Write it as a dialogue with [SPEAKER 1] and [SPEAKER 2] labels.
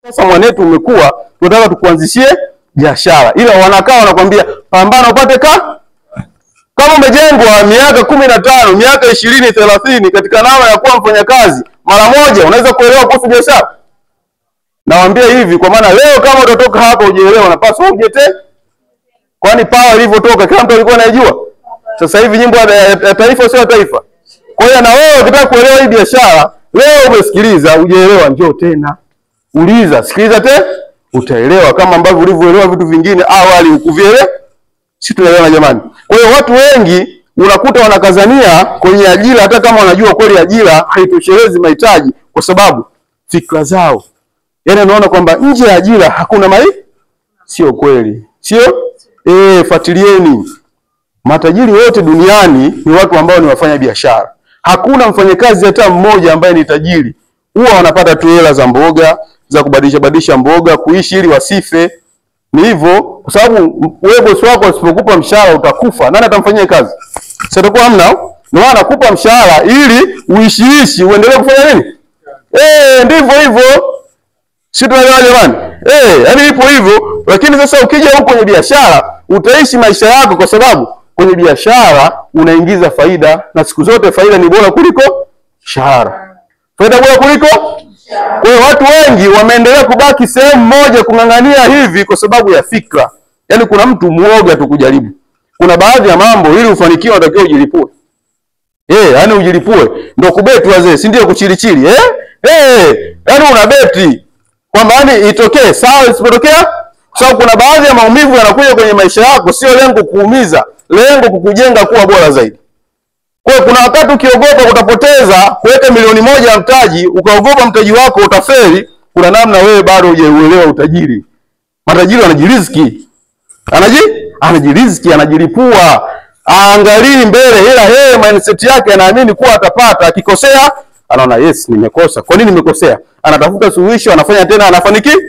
[SPEAKER 1] Sasa mwanetu umekuwa, tunataka tukuanzishie biashara. Ila wanakaa wanakwambia pambana upate ka. Kama umejengwa miaka 15, miaka 20, 30 katika namna ya kuwa mfanyakazi, mara moja unaweza kuelewa kuhusu biashara. Nawaambia hivi kwa maana leo kama utatoka hapa hujaelewa, unapaswa ujete. Kwani power ilivyotoka kila mtu alikuwa anajua. Sasa hivi nyimbo ya taifa sio ya taifa. Kwa hiyo na wewe ukitaka kuelewa hii biashara, leo umesikiliza hujaelewa, njoo tena. Uliza, sikiliza tena, utaelewa kama ambavyo ulivyoelewa vitu vingine awali ukuvielewa. Si tunaelewana jamani? Kwa hiyo watu wengi unakuta wanakazania kwenye ajira hata kama wanajua kweli ajira haitoshelezi mahitaji, kwa sababu fikra zao, yaani unaona kwamba nje ya ajira hakuna mai. Sio kweli. Sio? Fuatilieni. Matajiri wote duniani ni watu ambao ni wafanya biashara. Hakuna mfanyakazi hata mmoja ambaye ni tajiri. Huwa wanapata tu hela za mboga, za kubadilisha badilisha mboga, kuishi ili wasife. Ni hivyo, kwa sababu wewe bosi wako asipokupa mshahara utakufa. Nani atamfanyia kazi? Sasa itakuwa hamna. Ndio maana anakupa mshahara ili uishiishi, uendelee kufanya nini? Ndivyo hivyo. Si tunaelewa jamani? Yaani ipo hivyo, lakini sasa ukija huko kwenye biashara utaishi maisha yako, kwa sababu kwenye biashara unaingiza faida, na siku zote faida ni bora kuliko mshahara. Faida bora kuliko. Kwa hiyo watu wengi wameendelea kubaki sehemu moja kung'ang'ania hivi kwa sababu ya fikra. Yaani kuna mtu muoga tu kujaribu. Kuna baadhi ya mambo ili ufanikiwe unatakiwa ujilipue. Yaani ujilipue. Ndio kubeti wazee, si ndio kuchilichili, Yaani unabeti kwamba yaani itokee sawa, isipotokea, kwa sababu kuna baadhi ya maumivu yanakuja kwenye maisha yako, sio lengo kuumiza, lengo kukujenga kuwa bora zaidi. Kwa hiyo kuna wakati ukiogopa utapoteza kuweka 1,000,000 ya mtaji, ukaogopa mtaji wako utafeli, kuna namna wewe bado hujauelewa utajiri. Matajiri wanajiriziki. Anajiriziki, anajilipua. Aangalii mbele, ila yeye mindset yake anaamini kuwa atapata. Akikosea anaona yes, nimekosa. Kwa nini nimekosea? Anatafuta suluhisho, anafanya tena, anafanikiwa.